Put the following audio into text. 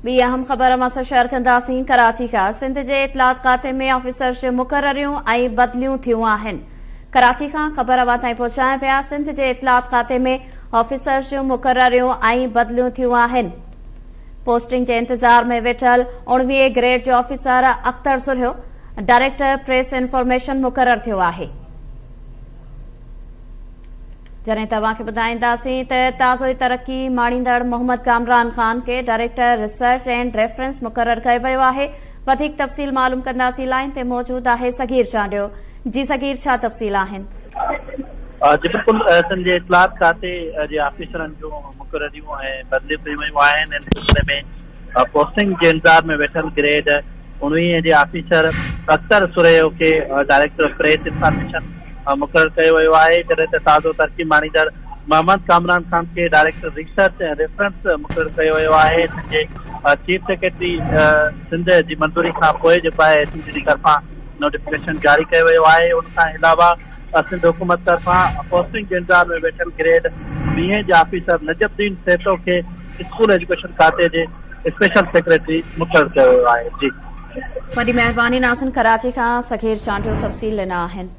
ٻي اهم خبر اوهان سان شيئر ڪنداسين ڪراچي کان سنڌ جي اطلاعات کاتي ۾ آفيسرز جون مقرريون ۽ بدليون ٿيون آهن ڪراچي کان خبر اوهان تائين پهچايان پيا سنڌ جي اطلاعات کاتي ۾ آفيسرز جون مقرريون ۽ بدليون ٿيون آهن پوسٽنگ جي انتظار ۾ ويٺل 19 گريڊ جو officer Akhtar Sarhio director press information مقرر ٿيو آهي. جڏهن ته اوهان کي ٻڌائينداسين ته تازو ئي ترقي ماڻيندڙ محمد ڪامران خان کي ڊائريڪٽر ريسرچ اينڊ ريفرنس مقرر ڪيو ويو آهي وڌيڪ تفصيل معلوم ڪنداسين لائين تي موجود آهي صغير چانڊيو جي صغير ڇا تفصيل آهن. جي بلڪل سنڌ جي اطلاعات کاتي جي آفيسرن جون مقرريون ۽ بدليون ڪيون ويون آهن ان سلسلي ۾ پوسٽنگ جي انتظار ۾ ويٺل گريڊ 19 جي آفيسر اختر سرهيو کي ڊائريڪٽر پريس انفارميشن مقرر ڪيو ويو آهي، جڏهن ته تازو ترقي ماڻيندڙ محمد ڪامران خان کي ڊائريڪٽر ريسرچ ۽ ريفرنس مقرر ڪيو ويو آهي. سنڌ جي چيف سيڪريٽري سنڌ جي منظوري کان پوء جيڪو آهي ايس جي طرفان نوٽيفڪيشن جاري ڪيو ويو آهي. ان کان علاوه سنڌ حڪومت طرفان پوسٽنگ جي انتظار ۾ ويٺل گريڊ ويهين جي آفيسر نجم الدين سهتو کي اسڪول ايجوڪيشن کاتي جي اسپيشل سيڪريٽري مقرر ڪيو ويو آهي. جي. وڏي مهرباني ناظرين ڪراچي کان صغير چانڊيو تفصيل ڏنا آهن.